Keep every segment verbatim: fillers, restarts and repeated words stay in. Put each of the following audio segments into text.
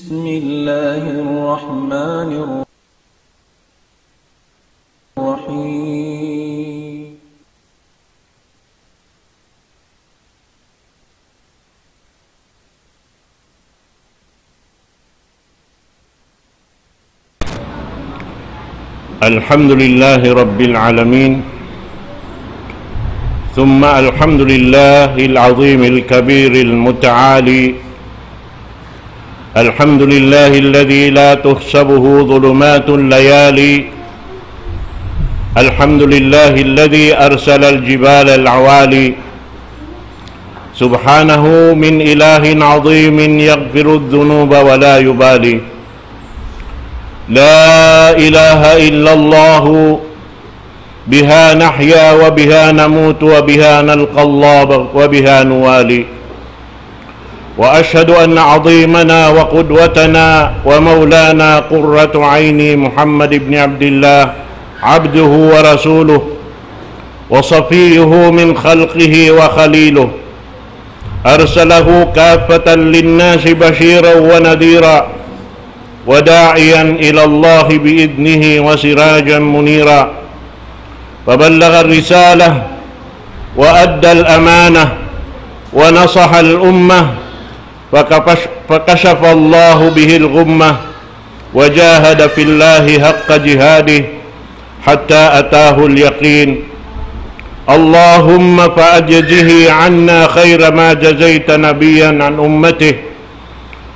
بسم الله الرحمن الرحيم. الحمد لله رب العالمين، ثم الحمد لله العظيم الكبير المتعالي. الحمد لله الذي لا تحسبه ظلمات الليالي. الحمد لله الذي أرسل الجبال العوالي. سبحانه من إله عظيم يغفر الذنوب ولا يبالي. لا إله إلا الله، بها نحيا وبها نموت وبها نلقى الله وبها نوالي. وأشهد أن عظيمنا وقدوتنا ومولانا قرة عين محمد بن عبد الله عبده ورسوله وصفيه من خلقه وخليله، أرسله كافة للناس بشيرا ونذيرا وداعيا إلى الله بإذنه وسراجا منيرا، فبلغ الرسالة وأدى الأمانة ونصح الأمة، فكفش-، فكشف الله به الغمة، وجاهد في الله حق جهاده حتى أتاه اليقين. اللهم فأجزه عنا خير ما جزيت نبيا عن أمته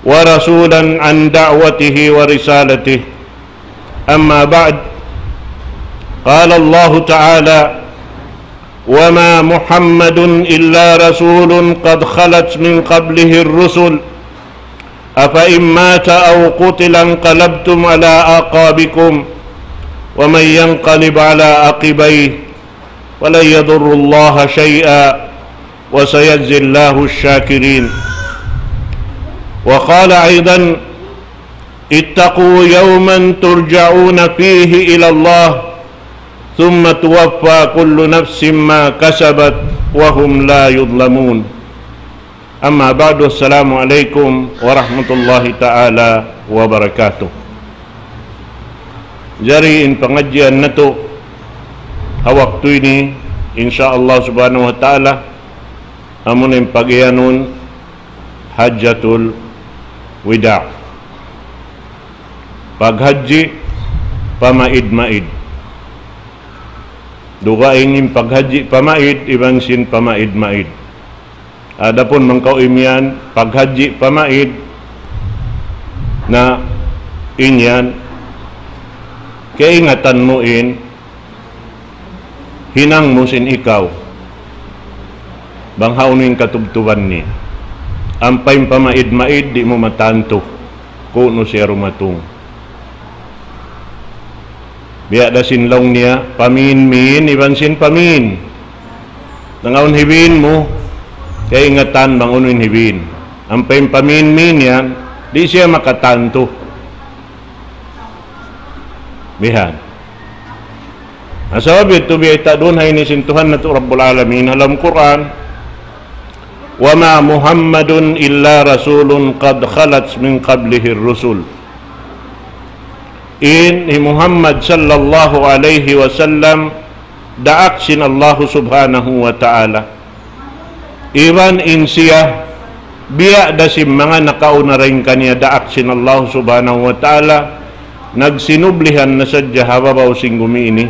ورسولا عن دعوته ورسالته. أما بعد، قال الله تعالى: وما محمد إلا رسول قد خلت من قبله الرسل، أفإن مات أو قتل انقلبتم على أعقابكم، ومن ينقلب على عقبيه فلن يضر الله شيئا، وسيجزي الله الشاكرين. وقال أيضا: اتقوا يوما ترجعون فيه إلى الله، ثم توفى كل نفس ما كسبت وهم لا يظلمون. أما بعد، السلام عليكم ورحمة الله تعالى وبركاته. Jari in pangadjian natu' ha waktu ini, insya Allah subhanahu wa ta'ala, amuna in pagiyanun Hajjatul Wida'. Paghajji pamaid-maid. Dugaing in paghajji pamaid iban sin pamaid-maid. Adapun bang kaw imiyan paghajji pamaid, na in yan, kaingatan mu in hinang mu sin ikaw, bang hawnu in katubtuban niya. Ampa in pamaid-maid, di' mu matantu kunu' siya dumatung. Biya' da sin laung niya, pamin-min iban sin pamin. Nangawn hibin mu, kaingatan bang unu in hibin. Ampa in pamin-min yan, di' siya makatantu. Bihan. Na sabab yadtu biyayta' duun ha ini sin Tuhan natu' Rabbul Alamin ha lawm Qur'an: وما محمد إلا رسول قد خلت من قبله الرسل. In hi Muhammad sallallahu alayhi wasallam daak sin Allahu subhanahu wa ta'ala. Iban in siya, biya' da sin manga nakauna dayn kaniya daak sin Allah subhanahu wa ta'ala, nagsinublihan na sadja ha babaw sin gumi ini,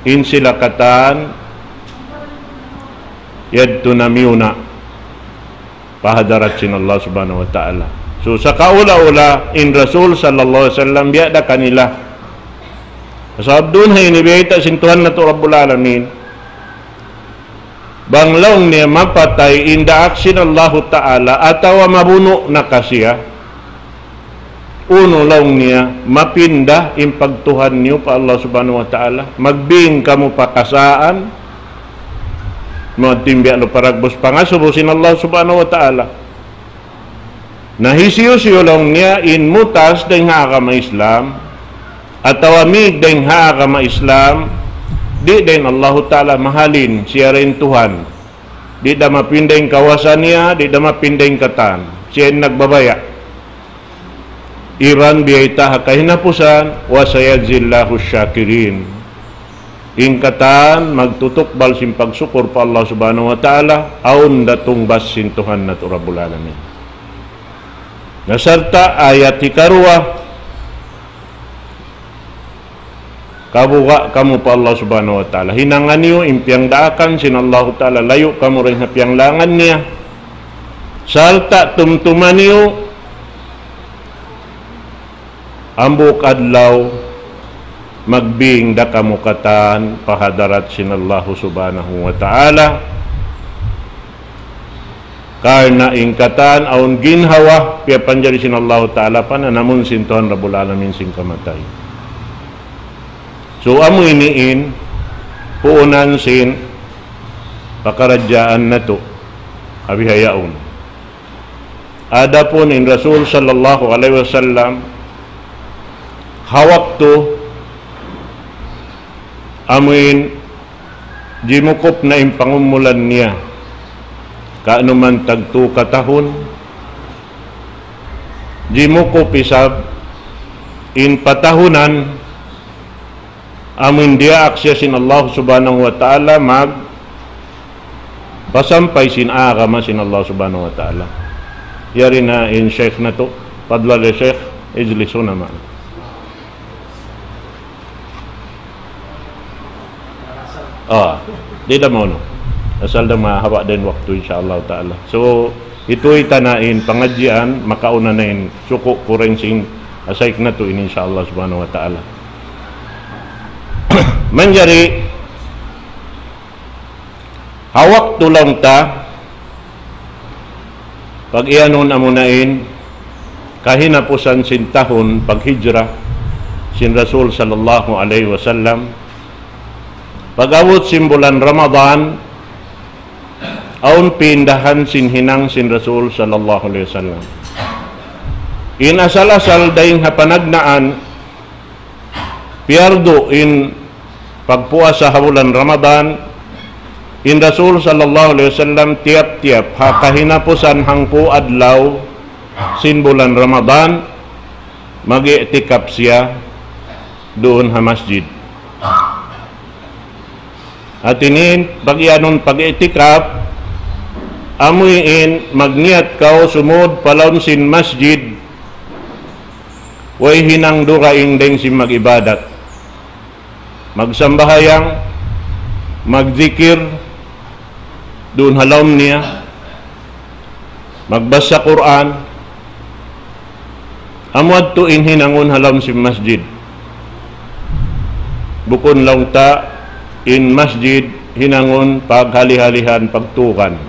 in sila katan, yadtu na miyuna pa hadarat sin Allah subhanahu wa ta'ala. So, sakaula-ula, in Rasul sallallahu alayhi wasallam, biya' da kanila. Sabab duun ha ini biyayta' sin Tuhan natu' Rabbul Alamin, bang laung niya mapatay in daak sin Allahu Ta'ala atawa mabunu' na ka siya, unu laung niya, mapinda in pagtuhan niyu pa Allah Subhanahu wa Ta'ala, magbing kamu pa kasaan, matimbiya' lu paragbus pangasubu sin Allah Subhanahu wa Ta'ala. Na hisiyu-siyu laung niya in mutas dayn ha agama Islam, atawa mig dayn ha agama Islam, di' da in Allahu Ta'ala mahalin, siya da in Tuhan. Di' da mapinda in kawasa niya, di' da mapinda in katan. Siya in nagbabaya'. iban biyayta' ha kahinapusan, وسيجزي الله الشاكرين. In katan magtutukbal sin pagsukur pa Allah Subhanahu wa Ta'ala, awn da tungbas sin Tuhan natu' Rabbul Alamin. Na sarta' ayat hikaruwa, kabuga' kamu pa Allah Subhanahu wa Ta'ala. Hinanga niyu in piyangdaakan sin Allah Ta'ala, layu' kamu dayn ha piyanglangan niya. Sarta' tumtuma niyu, hambuuk adlaw, magbing da kamu katan pa hadarat sin Allah Subhanahu wa Ta'ala. Karna' in katan awn ginhawa piyapanjari sin Allah Ta'ala, pananamun sin Tuhan Rabbul Alamin sin kamatay. So, amu ini in puunan sin pakaradjaan natu' ha bihaun. Adapun in Rasul sallallahu alayhi wasallam, ha waktu amuin jimukup na in pangumulan niya, kaunu man tagtu ka tahun, jimukup isab in patahunan, amuin diyaak siya sin Allah Subhanahu wa Ta'ala magpasampay sin agama sin Allah Subhanahu wa Ta'ala. Yari na in Sheikh natu', fadlan ya Sheikh, اجلسوا هنا معنا. Ah, di' da maunu. Asal da mahaba' da in waktu, insya Allah Ta'ala. So, hituy ta na in pangadjian, makauna na in suku' kuring sin asayik natu' ini, insya Allah Subhanahu wa Ta'ala. Manjari, ha waktu laung ta, pag-iyanun amuna in kahinapusan sin tahun paghijra sin Rasul sallallahu alayhi wasallam, pag-abut sin bulan Ramadan, awn pindahan sin hinang sin Rasul sallallahu alayhi wasallam. In asal-asal dayn ha panagnaan, piyardu in pagpuasa ha bulan Ramadan, in Rasul sallallahu alayhi wasallam tiyap-tiyap ha kahinapusan hangpu' adlaw sin bulan Ramadan, mag-i'tikaf siya duun ha masjid. Hati niya in pag-iyanun pag-i'tikaf, amuin magniyat kaw sumud pa lawm sin masjid, way hinang dugaing dayn sin mag-ibadat. Magsambahayang, magzikir, duun ha lawm niya, magbasa Qur'an, amu yadtu in hinangun ha lawm sin masjid. Bukun laung ta in masjid hinangun paghali-halihan, pagtukan.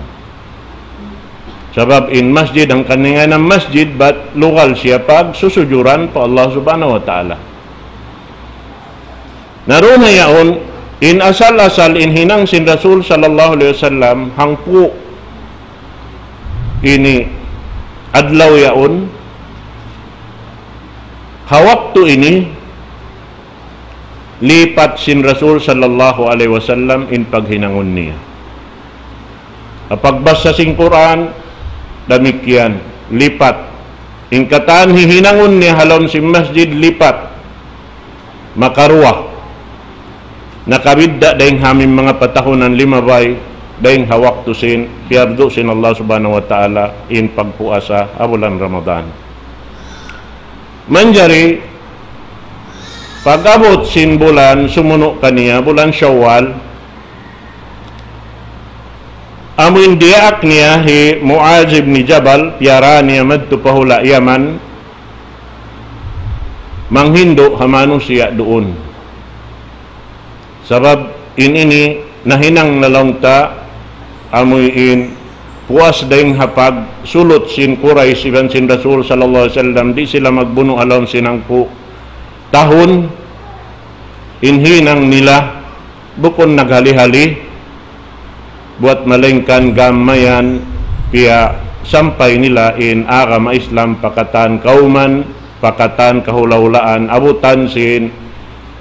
Sabab in masjid, hangkan niya na masjid, bat lugal siya pagsusujuran pa Allah Subhanahu wa Ta'ala. Na duun na yaun, in asal-asal in hinang sin Rasul sallallahu alayhi wasallam, hangpu' ini adlaw yaun, ha waktu ini, lipat sin Rasul sallallahu alayhi wasallam in paghinangun niya. Ha pagbasa sin Qur'an, damikkiyan, lipat. In katan hihinangun niya ha lawm sin masjid, lipat. Makaruwa. Nakabidda' dayn ha amu in manga patahunan limabay, dayn ha waktu sin, piyardu sin Allah Subhanahu wa Ta'ala, in pagpuasa ha bulan Ramadan. Manjari, pag-abut sin bulan sumunu' kaniya, bulan Shawwal, amuin diyaak niya hi Muaz ibn Jabal, piyarā niya madtu pa hula' Yaman, manghindu' ha manusiya' duun. Sabab in ini nahinang na laung ta, amuin puas dayn ha pagsulut sin Quraysh iban sin Rasul sallallahu alayhi wasallam, di' sila magbunu' ha lawm sin hangpu' tahun, in hinang nila bukun naghali-hali, buwat malaingkan gamayan piyasampay nila in agama Islam pa katan kawman, pa katan kahula'-hulaan, abutan sin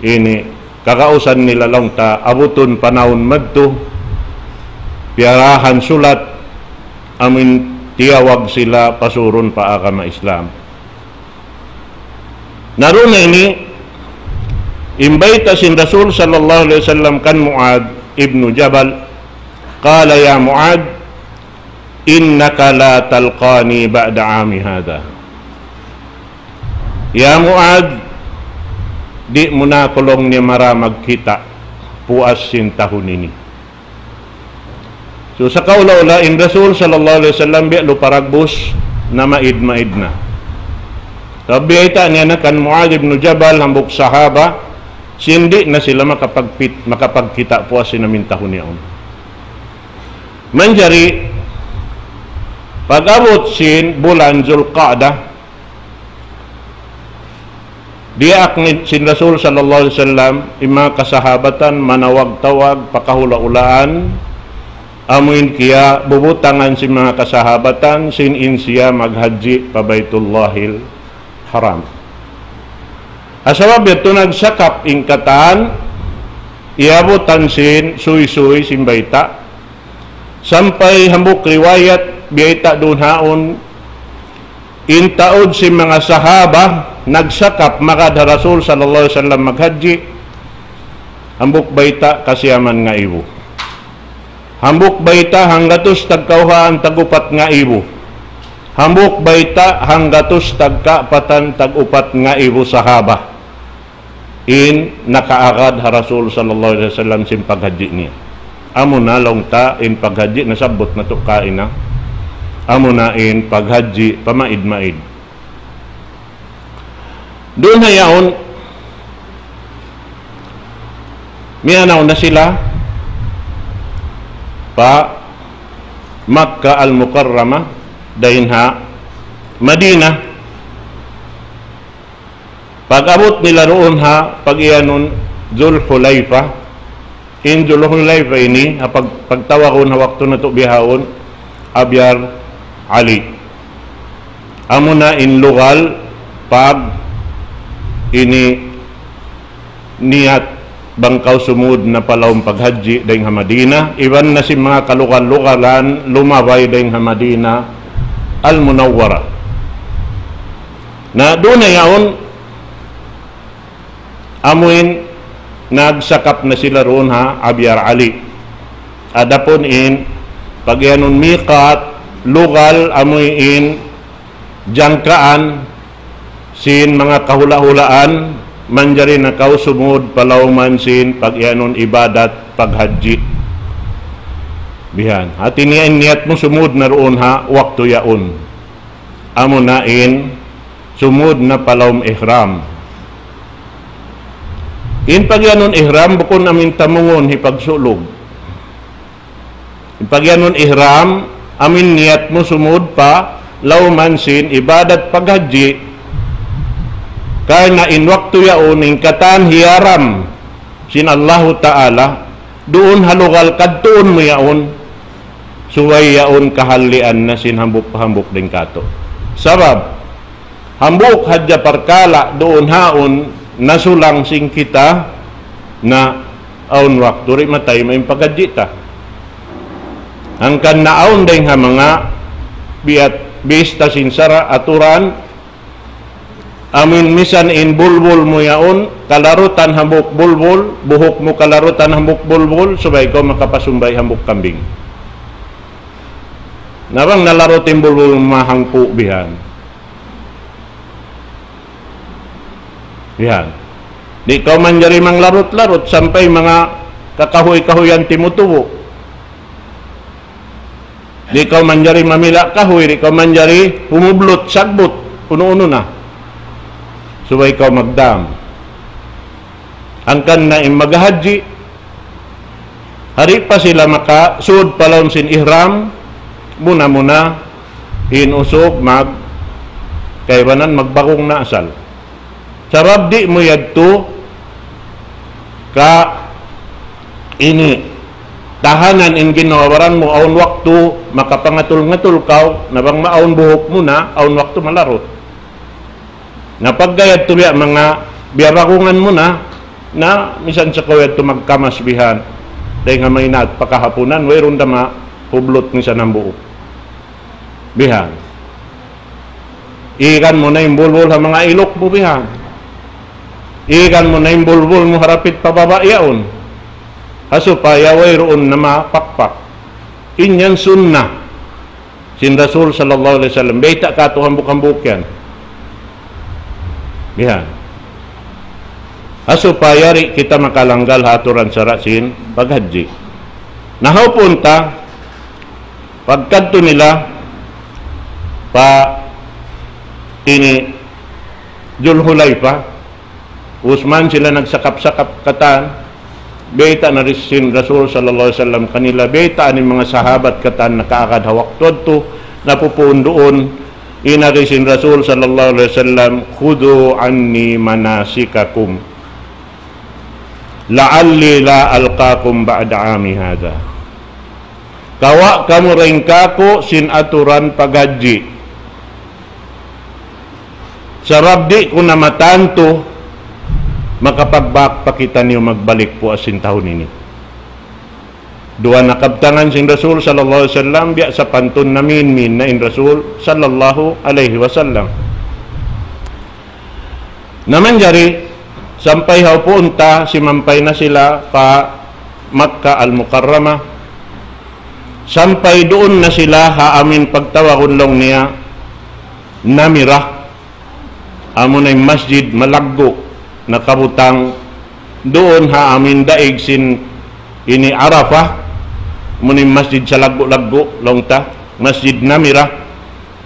ini kagausan nila laung ta, abutun panahun madtu, piyarahan sulat, amuin tiyawag sila pasurun pa agama Islam. Na duun na ini, in bayta' sin Rasul sallallahu alayhi wasallam kan Muadh ibn Jabal, قال يا معاذ إنك لا تلقاني بعد عامي هذا. Ya Muadh, di' mu na aku laung niya mara magkita' puas sin tahun ini. So, sakaula-ula in Rasul sallallahu alayhi wasallam biya' lupa dagbus na maid-maid na. Sabab biyayta' niya na kan Muadh ibn Jabal hambuuk sahaba, sin di' na sila makapagpit-, makapagkita' puas sin amin tahun yaun. Manjari, pag-abut sin bulan Zulqa'dah, diyaak ni sin Rasul sallallahu alayhi wasallam, in manga kasahabatan, manawag-tawag, pakahula'-hulaan, amuin kiyabubutangan sin manga kasahabatan, sin in siya maghajji pa Baytullahil Haram. Ha sabab yadtu nagsakap in katan, iyabutan sin suysuy sin bayta', sampay hambuuk riwayat, biyayta' duun haun, in taud sin manga sahaba, nagsakap magad ha Rasul sallallahu alayhi wasallam maghajji, hambuuk bayta' kasiyaman ngaibu. Hambuuk bayta' hanggatus tagkauhaan tag-upat ngaibu. Hambuuk bayta' hanggatus tagkaapatan tag-upat ngaibu sahaba in nakaagad ha Rasul sallallahu alayhi wasallam sin paghajji niya. Amuna laung ta in paghajji nasabbut natu' kaina. Amuna in paghajji pamaid-maid. Duun ha yaun, miyanaw na sila pa Makkah Al-Mukarramah, dayn ha Madinah. Pag-abut nila duun ha pag-iyanun Dhul Hulayfa, in Dhul Hulayfa ini, ha pag-, pagtawagun ha waktu natu' bihaun, Abyar Ali. Amuna in lugal pag ini niyat bang kaw sumud na pa lawm paghajji dayn ha Madina, iban na sin manga kalugal-lugalan lumabay dayn ha Madina Al-Munawwara. Na duun na yaun, amuin nagsakap na sila duun ha Abyar Ali. Adapun in pagiyanun miqat, lugal, amuin jangkaan sin manga kahula'-hulaan, manjari na kaw sumud pa lawman sin pagiyanun ibadat paghajji. Bihan. Hati niya in niyat mu sumud na duun ha waktu yaun. Amuna in sumud na pa lawm ihram. In pagiyanun ihram bukun amin tamungun hipagsulug. In pagiyanun ihram, amin niyat mu sumud pa lawman sin ibadat paghajji. Karna' in waktu yaun in katan hiyaram sin Allahu Ta'ala, duun ha lugal kadtuun mu yaun, subay yaun kahallian na sin hambuuk-hambuuk dayn kātu'. Sabab, hambuuk hadja parkala' duun haun nasulang sin kita na awn waktu di' matay main paghajji ta. Hangkan na awn dayn ha manga biya' bista sin sara' aturan, amin misan in bulbul mu yaun, kalarutan hambuuk bulbul, buhuk mu kalarutan hambuuk bulbul, subay kaw makapasumbay hambuuk kambing. Na bang nalarut in bulbul mahangpu' bihan. Yan. Di' kaw manjari manglarut-larut sampay manga kakahuy-kahuyan timutubu'. Di' kaw manjari mamila' kahuy, di' kaw manjari humublut, sagbut, unu-unu na. Subay kaw magdam. Hangkan na in maghajji, di' pa sila makasud pa lawm sin ihram, muna-muna in usug mag-, kaibanan magbagong na asal. Sabab di' mu yadtu ka ini tahanan in ginhawa-baran mu, awn waktu makapangatul-ngatul kaw, na bang maawn buhuk mu na, awn waktu malarut. Na pagka yadtu biya' manga, biya' bagungan mu na, na misan sa kaw yadtu magkamas bihan. Dayn ha maynaat pa kahapunan, wayruun da mahublut misan hambuuk. Bihan. Ikan mu na in bulbul ha manga iluk mu bihan. Ikan mu na in bulbul mu harapit pa baba' yaun. Ha supaya wayruun na mapakpak. In yan sunnah sin Rasul sallallahu alayhi wasallam. Bayta' katu' hambuuk-hambuuk yan. Bihan. Ha supaya di' kita makalanggal ha aturan sara' sin paghajji. Na hawpun ta, pagkadtu nila pa ini Dhul Hulayfa, ubus man sila nagsakap-sakap katan, bayta' na sin Rasul sallallahu alayhi wasallam kanila, bayta' in manga sahabat katan nakaagad ha waktu yadtu, napupuun duun, in agi sin Rasul sallallahu alayhi wasallam, خذوا عني مناسككم لعلي لا ألقاكم بعد عامي هذا. Kawa' kamu dayn kāku' sin aturan paghajji. Sabab di' ku na matantu makapagbak pa kitaniyu magbalik puas sin tahun ini. Duwa na kabtangan sin Rasul sallallahu alayhi wasallam, biya' sapantun naminmin na in Rasul sallallahu alayhi wasallam. Na manjari, sampay hawpun ta, simampay na sila pa Makkah Al-Mukarramah. Sampay duun na sila ha amuin pagtawagun laung niya Namirah. Amuna in masjid malaggu' nakabutang duun ha amuin daig sin ini Arafah. Amuna in masjid salaggu'-laggu' laung ta, Masjid Namirah.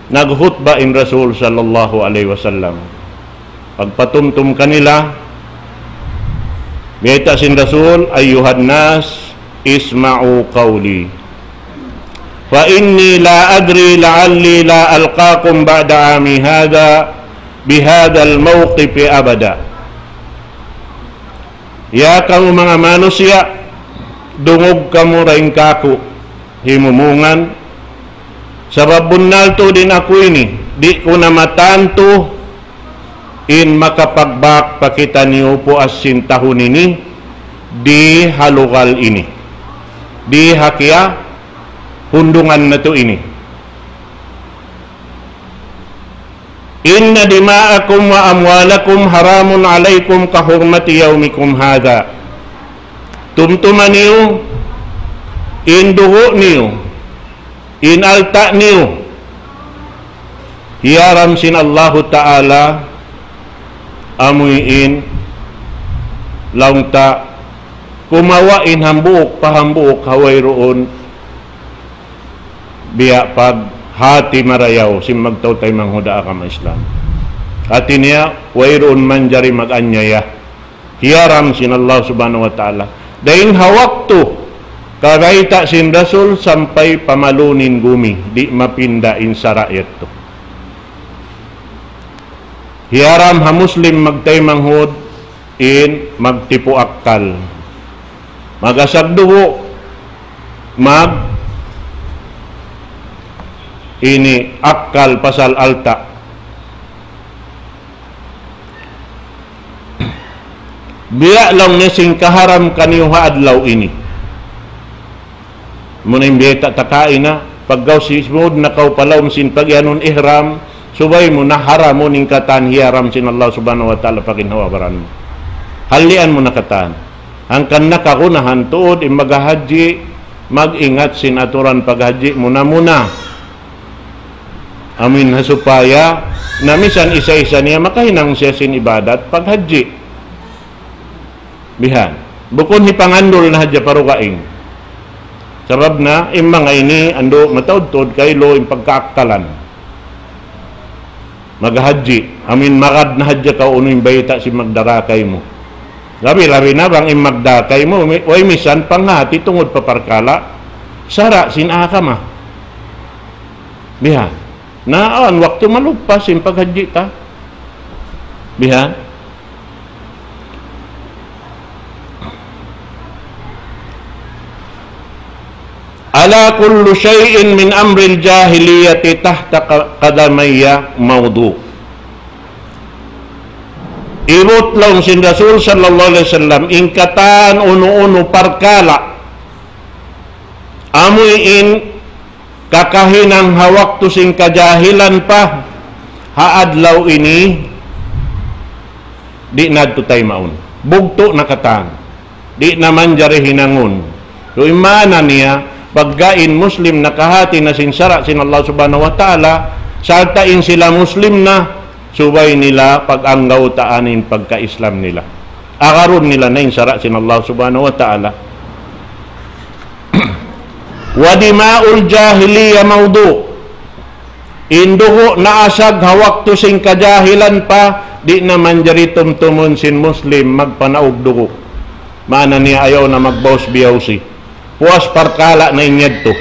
Nagkhutba in Rasul sallallahu alayhi wasallam. Pagpatumtum kanila, bayta' sin Rasul, أيها الناس اسمعوا قولي فإني لا أدري لعلي لا ألقاكم بعد عامي هذا بهذا الموقف أبدا. Ya kamu manga manusiya', dungug kamu dayn kāku', himumungan, sabab bunnal tuud in aku ini, di' ku na matantu in makapagbak pa kitaniyu puas sin tahun ini, di ha lugal ini, di ha kiyahundungan natu' ini. إن دماءكم وأموالكم حرام عليكم كحرمة يومكم هذا. Tumtuma niyu in dugu' niyu, in alta' niyu, hiyaram sin Allahu Ta'ala, amuin laung ta kumawa' in hambuuk pa hambuuk ha wayruun biya' paghati marayaw sin magtautay manghuda agama Islam. Hati niya, wayruun manjari mag-anyaya. Hiyaram sin Allah Subhanahu wa Ta'ala. Dayn ha waktu kabayta' sin Rasul sampay pamalun in gumi, di' mapinda in sara' yadtu. Hiyaram ha Muslim magtaymanghud in magtipu' akkal. Magasag dugu', mag ini akkal pasal alta'. Biya' laung niya sin kaharam kaniyu ha adlaw ini. Muna in bayta' ta kaina, paggaw simud na kaw pa lawm sin pagiyanun ihram, subay mu na haramun in katan hiyaram sin Allah Subhanahu wa Ta'ala pa ginhawa-baran mu. Halian mu na katan. Hangkan na kagunahan tuud in maghahajji, mag-ingat sin aturan paghajji muna-muna. Amuin ha supaya, na misan isa-isa niya makahinang siya sin ibadat paghajji. Bihan. Bukun hipangandul na hadja pa dugaing. Sabab na, in manga ini, andu', mataud-taud kaylu in pagkaakkalan. Maghajji, amuin magad na hadja kaw unu in bayta' sin magdara kaymu. Labi-labi na bang in magdara kaymu, mi-, way misan panghati tungud pa parkala', sara' sin agama. Bihan. Na awn waktu malupas in paghajji ta. Bihan. ألا كل شيء من أمر الجاهلية تحت قدمي موضوع. Ibut laung sin Rasul sallallahu alayhi wasallam, in katan unu-unu parkala', amuin kakahinang ha waktu sin kajahilan pa, ha adlaw ini, Di' na tuud taymaun. Bugtu' na katan. Di' na manjari hinangun. So, in maana niya, pagga in Muslim nakahati na sin sara' sin Allah Subhanahu wa Ta'ala, sarta' in sila Muslim na, subay nila pag-anggawtaan in pagka-Islam nila. Agarun nila na in sara' sin Allah Subhanahu wa Ta'ala. ودماء الجاهلية موضوع. In dugu' naasag ha waktu sin kajahilan pa, di' na manjari tumtumun sin Muslim magpanaug dugu'. Maana niya ayaw na magbaus biyawsi. Puas parkala' na in yadtu.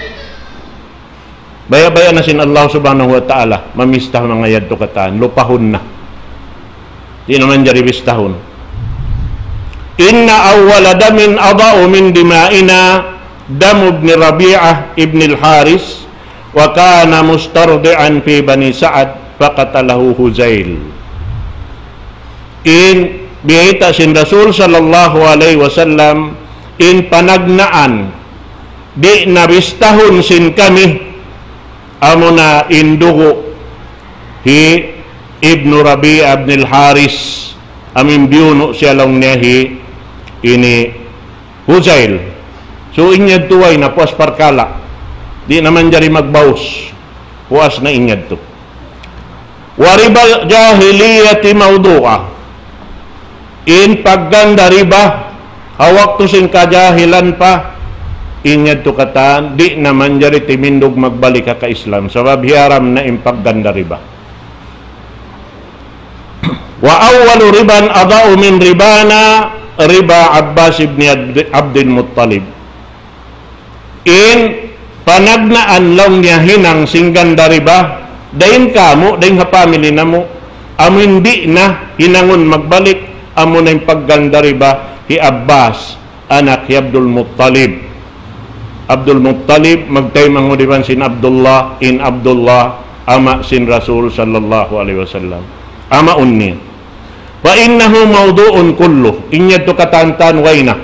Baya'-baya' na sin Allah Subhanahu wa Ta'ala, mamista manga yadtu katan, lupahun na. Di' na manjari bistahun. إن أول دم أضاء من دمائنا دم ابن ربيعة ابن الحارث وكان مسترضعا في بني سعد فقتله هذيل. In biyayta' sin Rasul sallallahu alayhi wasallam, in panagnaan di' na bistahun sin kami, amuna in dugu' hi Ibnu Rabi'ah ibn al-Haris, amu in biyunu' siya laung niya hi ini Hudhayl. So, in yadtu way na puas parkala'. Di' na manjari magbaus. Puas na in yadtu. وربا الجاهلية موضوع. In pagganda riba, ha waktu sin kajahilan pa, in yadtu katan, di' na manjari timindug magbalik ha ka-Islam. Sabab hiyaram na in pagganda riba. وأول ربا أضاء من ربانا ربا عباس بن عبد، عبد المطلب. In panagnaan laung niya hinang sin ganda riba, dayn kāmu', dayn ha family namu', amu in di' na hinangun magbalik, amuna in pagganda riba, hi Abbas, anak hi Abdul Muttalib. Abdul Muttalib, magtaymanghud iban sin Abdullah, in Abdullah, ama' sin Rasul sallallahu alayhi wasallam. Amaun niya. فإنه موضوع كله. In yadtu katantan way na.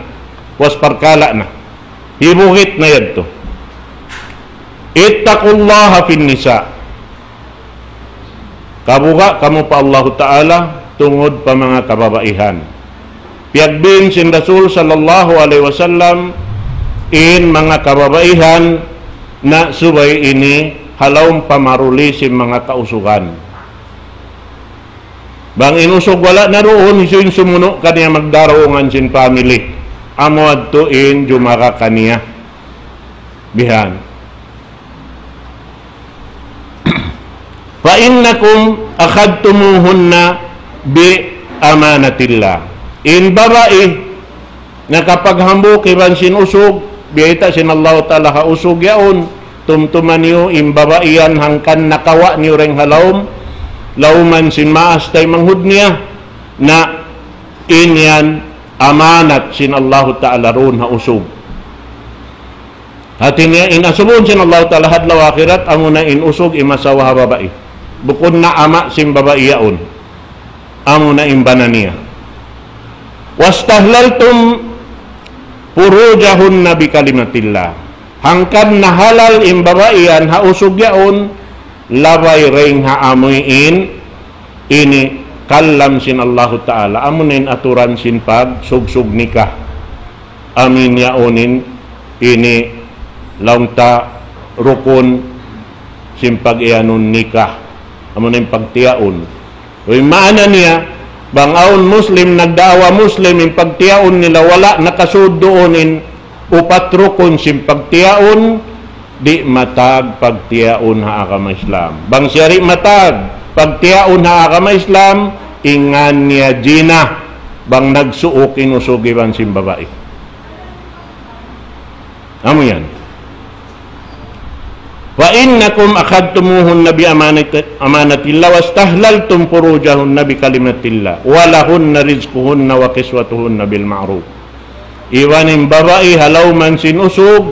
Puas parkala' na. Hibugit na yadtu. اتقوا الله في النساء. Kabuga' kamu pa Allahu Ta'ala, tungud pa manga kababaihan. Piyagbin sin Rasul sallallahu alayhi wasallam, in manga kababaihan na subay ini ha lawm pamaruli sin manga kausugan. Bang in usug wala' na duun, hisiyu in sumunu' kaniya magdarungan sin family. Amu yadtu in jumaga kaniya. Bihan. فإنكم أخذتموهن بأمانة الله. In babai nakapaghambuuk iban sin usug, biyayta' sin Allahu Ta'ala ha usug yaun, tumtuma niyu in babai yan hangkan nakawa' niyu dayn ha lawm, lawman sin maas taymanghud niya, na in yan amanat sin Allahu Ta'ala duun ha usug. Hati niya in asubuhun sin Allahu Ta'ala ha adlaw akhirat, amuna in usug imasawa ha babai. Bukun na ama' sin babai yaun. Amuna in bana niya. واستحللتم فروجهن بكلمة الله. Hangkan na halal in babai yan ha usug yaun, labay dayn ha amuin ini kalam sin Allahu Ta'ala. Amuna in aturan sin pagsugsug nikah. Amu in yaun in ini laung ta rukun sin pag-iyanun nikah. Amu na in pagtiyaun. Uy, maana niya, bang awn Muslim, nagdaawa Muslim, in pagtiyaun nila wala' nakasud duun in upat rukun sin pagtiyaun, di' matag pagtiyaun ha agama Islam. Bang siya di' matag pagtiyaun ha agama Islam, in ngan niya jina, bang nagsuuk in usug iban sin babai. Amu yan. فإنكم أخذتموهن بأمانة، أمانة الله واستحللتم فروجهن بكلمة الله ولهن رزقهن وكسوتهن بالمعروف. Iban in babai ha lawman sin usug,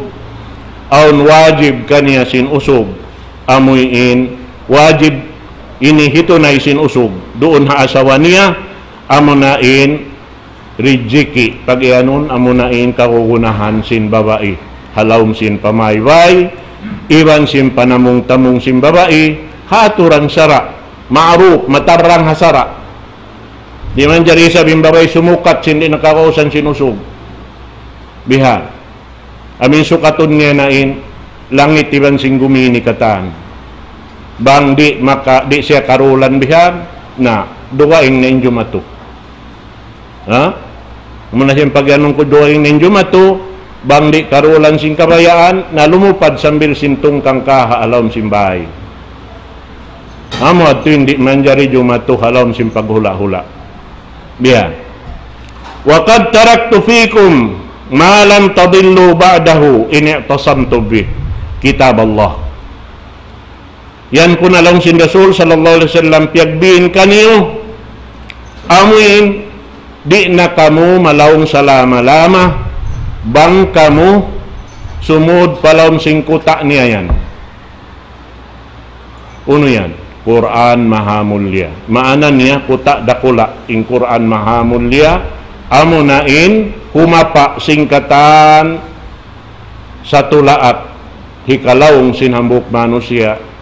awn wajib kaniya sin usug. Amu in wajib ini hitunay sin usug. Duun ha asawa niya, amuna in rijiki, pag-iyanun, amuna in kagunahan sin babai ha lawm sin pamaybay, iban sin panamung-tamung sin babai, ha aturan sara', ma'ruf, matarrang ha sara'. Di' manjari isab in babai sumukat sin di' na kagausan sin usug. Biha'. Amu in sukatun niya na in langit iban sin gumi ini katan. Bang di' maka, di' siya karulan bihan, na, dugaing na in jumatu. Ha? Amu na siya in pagiyanun ku dugaing na in jumatu, bang di' karulan sin kabayaan, na lumupad sambil sin tungkang kaha' ha lawm sin bay. Amu yadtu in di' manjari jumatu ha lawm sin paghula'-hula'. Biya'. وقد تركت فيكم ما لن تضلوا بعده إن اعتصمتم به كتاب الله. Yan kunu' laung sin Rasul sallallahu alayhi wasallam, piyagbin kaniyu, amuin, di' na kamu malaung salama-lama, bang kamu sumud pa lawm sin kuta' niya yan. Unu yan? Qur'an mahamulliya. Maana niya kuta' dakula', in Qur'an mahamulliya, amuna in humapa' sin katan satulaak hikalaung sin hambuuk manusiya',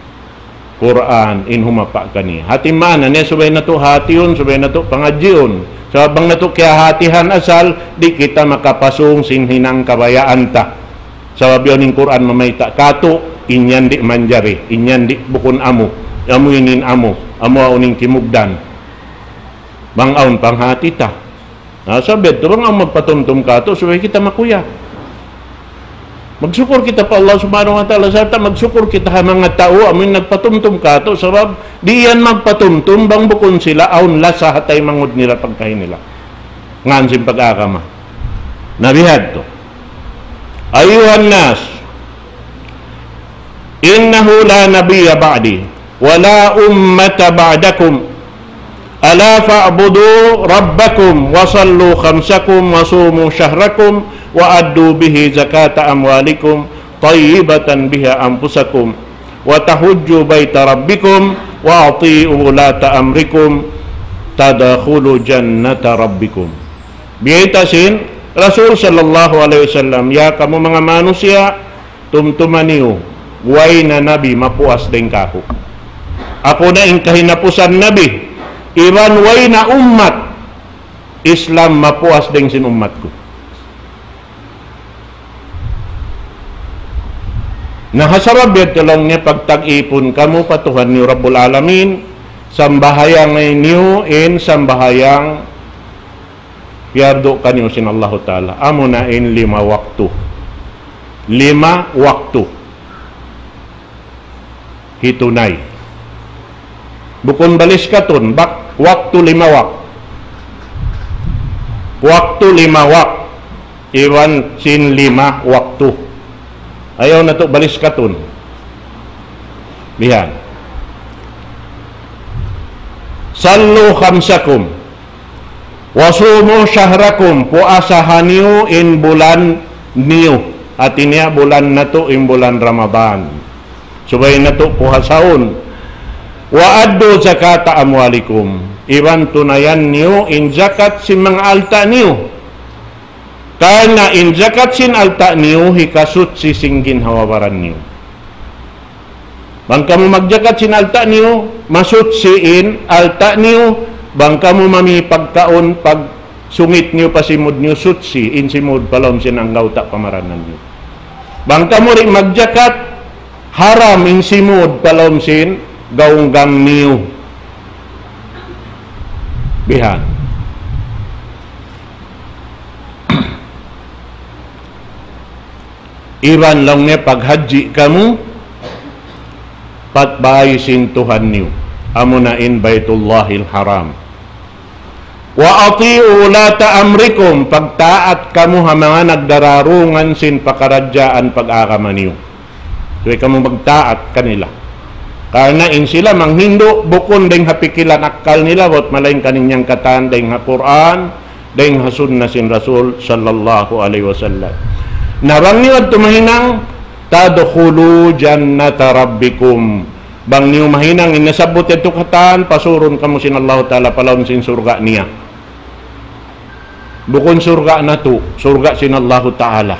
Qur'an in humapa' kaniya. Hati maana niya subay natu' hatihun, subay natu' pangadjiun. Sabab bang natu' kiyahatihan asal, di' kita makapasung sin hinang kabayaan ta. Sabab yaun in Qur'an mamayta' katu', in yan di' manjari, in yan di' bukun amu, amu ini in amu, amu awn in kimugdan. Bang awn panghati ta. Na, sabab yadtu bang awn magpatumtum katu', subay kita makuya. Magsukul kita pa Allah Subhanahu wa Ta'ala, sarta' magsukul kita ha manga tau amu in nagpatumtum katu', sabab di' yan magpatumtum bang bukun sila awn lasa ha taymanghud nila pagkahi nila. Ngan sin pag-agama. Na bihadtu. أيها الناس، إنه لا نبي بعدي ولا أمة بعدكم، ألا فاعبدوا ربكم وصلوا خمسكم وصوموا شهركم وأدوا به زكاة أموالكم طيبة بها أنفسكم وتحجوا بيت ربكم وأطيعوا ولاة أمركم تدخلوا جنة ربكم. Biyayta' sin Rasul sallallahu alayhi wasallam, ya kamu manga manusiya', tumtuma niyu, way na nabi mapuas dayn kāku'. Aku na in kahinapusan nabi, iban way na ummat Islam mapuas dayn sin ummat ku. Na ha sabab yadtu laung niya pagtag-ipun kamu pa Tuhan niyu Rabbul Alamin, sambahayang niyu in sambahayang piyardu kaniyu sin Allahu Ta'ala. Amuna in lima waktu. Lima waktu. Hitunay. Bukun baliskatun, bak-, waktu lima wak-, waktu lima wak-, iban sin lima waktu. Ayaw natu' baliskatun. Bihan. صلوا خمسكم وصوموا شهركم, puasaha niyu in bulan niyu. Hati niya bulan natu' in bulan Ramadan. Subay natu' puasaun. وأدوا زكاة أموالكم. Iban tunayan niyu in zakat sin manga alta' niyu. Karna' in zakat sin alta' niyu hikasuchi sin ginhawa-baran niyu. Bang kamu magjakat sin alta' niyu, masuchi in alta' niyu, bang kamu mami pagkaun, pagsungit niyu pa simud niyu, suchi in simud pa lawm sin anggawta' pamaranan niyu. Bang kamu di' magjakat, haram in simud pa lawm sin gaunggang niyu. Bihan. Iban laung niya paghajji kamu pa bay sin Tuhan niyu, amuna in Baytullahil Haram. وأطيعوا ولاة أمركم, pagtaat kamu ha manga nagdararungan sin pakaradjaan pag-agama niyu. Subay kamu magtaat kanila. Karna' in sila manghindu' bukun dayng ha pikilan akkal nila, bat malaingkan in yan katan dayng ha Qur'an, dayng ha sunna sin Rasul sallallahu alayhi wasallam. Na bang niyu yadtu mahinang, تدخلوا جنة ربكم. Bang niyu mahinang in nasabbut yadtu katan, pasurun kamu sin Allahu Ta'ala pa lawm sin surga' niya. Bukun surga' natu', surga' sin Allahu Ta'ala.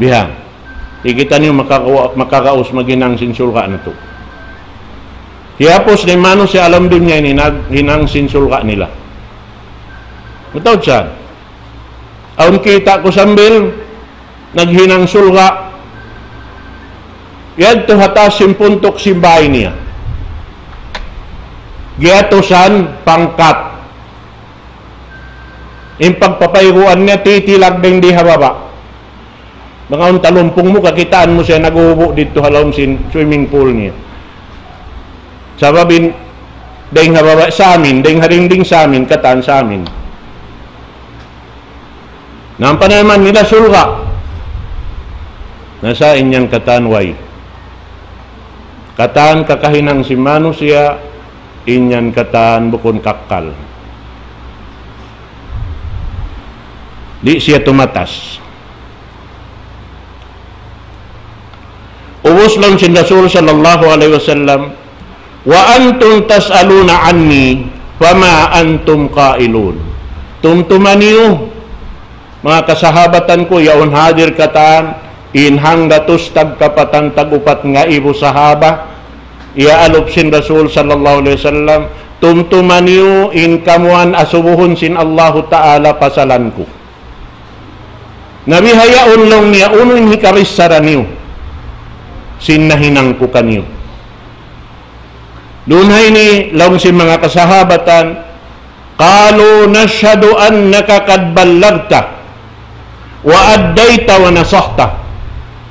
Bihan. Di' kitaniyu makaka-, makakaus maghinang sin surga' natu'. Hiyapus na in manusiya' ha lawm dunya ini naghinang sin surga' nila. Mataud sa. Awn kita' ku sambil naghinang surga'. Yadtu ha taas sin puntuk sin bāy niya. Giyatusan pangkat. In pagpapayguan niya titilag dayng di ha baba'. Bang awn talumpung mu, kakitaan mu siya nag-uubu' didtu ha lawm sin swimming pool niya. Sabab in, dayng ha baba' samin, dayng ha dingding samin, katan samin. Na ampa na man nila surga'. Na sa in yan katan way. Katan kakahinang sin manusiya', in yan katan bukun kakkal. Di' siya tumatas. Ubus laung sin Rasul sallallahu alayhi wasallam, وأنتم تسألون عني فما أنتم قائلون. Tumtuma niyu, manga kasahabatan ku, yaun hadir katan, in hanggatus tagkapatan tag-upat ngaibu sahaba, iyaalup sin Rasul sallallahu alayhi wasallam, tumtuma niyu in kamuan asubuhun sin Allahu Ta'ala pasalan ku. Na bihaun laung niya, unu in hikabissara niyu sin nahinang ku kaniyu. Duun ha ini laung sin manga kasahabatan, قالوا نشهد أنك قد بلغت وأديت ونصحت.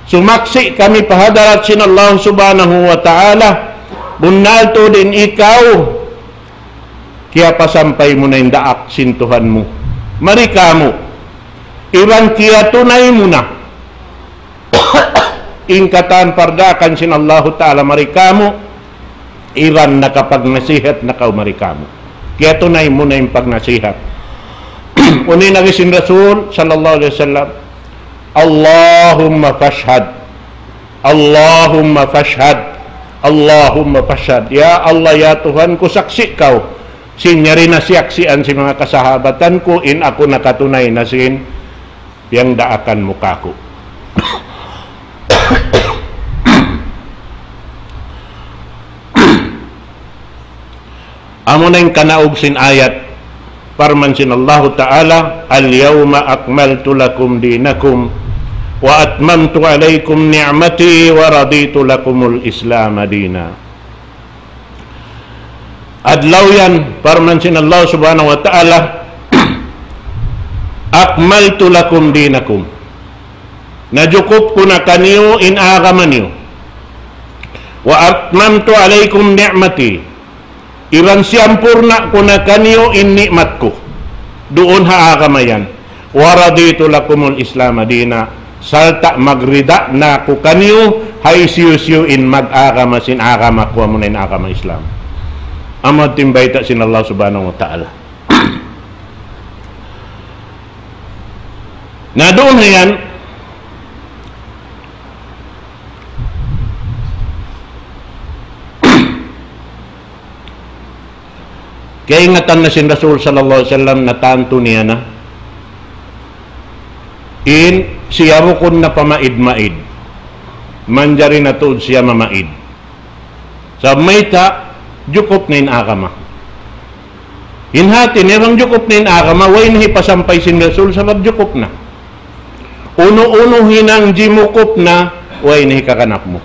Sumaksi' kami pa hadarat sin Allah Subhanahu wa Ta'ala, bunnal tuud in ikaw, kiyapasampay mu na in daak sin Tuhan mu mari kāmu'. Iban kiyatunay mu na in katan pardaakan sin Allahu Ta'ala mari kāmu', iban nakapagnasihat na kaw mari kāmu'. Kiyatunay mu na in pagnasihat. Unu in agi sin Rasul sallallahu alayhi wasallam, اللهم فاشهد، اللهم فاشهد، اللهم فاشهد. Ya Allah, ya Tuhan ku, saksi' kaw. Sin yari na siyaksian sin manga kasahabatan ku, in aku nakatunay na sin piyangdaakan mu kāku'. Amuna in kanaug sin ayat, parman sin Allahu Ta'ala, اليوم أكملت لكم دينكم وأتممت عليكم نعمتي ورضيت لكم الإسلام دينا. Adlaw yan, parman sin Allah Subhanahu wa Ta'ala, أكملت لكم دينكم. Najukup ku na kaniyu in agama niyu. وأتممت عليكم نعمتي. Iban siyampurna' ku na kaniyu in ni'mat ku duun ha agama yan. ورضيت لكم الإسلام دينا. Sarta' magrida na aku kaniyu ha hisiyu-siyu in mag-agama sin agama ku, amuna in agama Islam. Amu in bayta' sin Allah Subhanahu wa Ta'ala. Na duun na yan, kaingatan na sin Rasul sallallahu alayhi wasallam, natantu niya na in siya bukun na pamaid-maid, manjari na tuud siya mamaid. Sabab mayta', jukup na in agama. In hati niya bang jukup na in agama, way na hipasampay sin Rasul sabab jukup na. Unu-unu hinang jimukup na, way na hikakanap mu.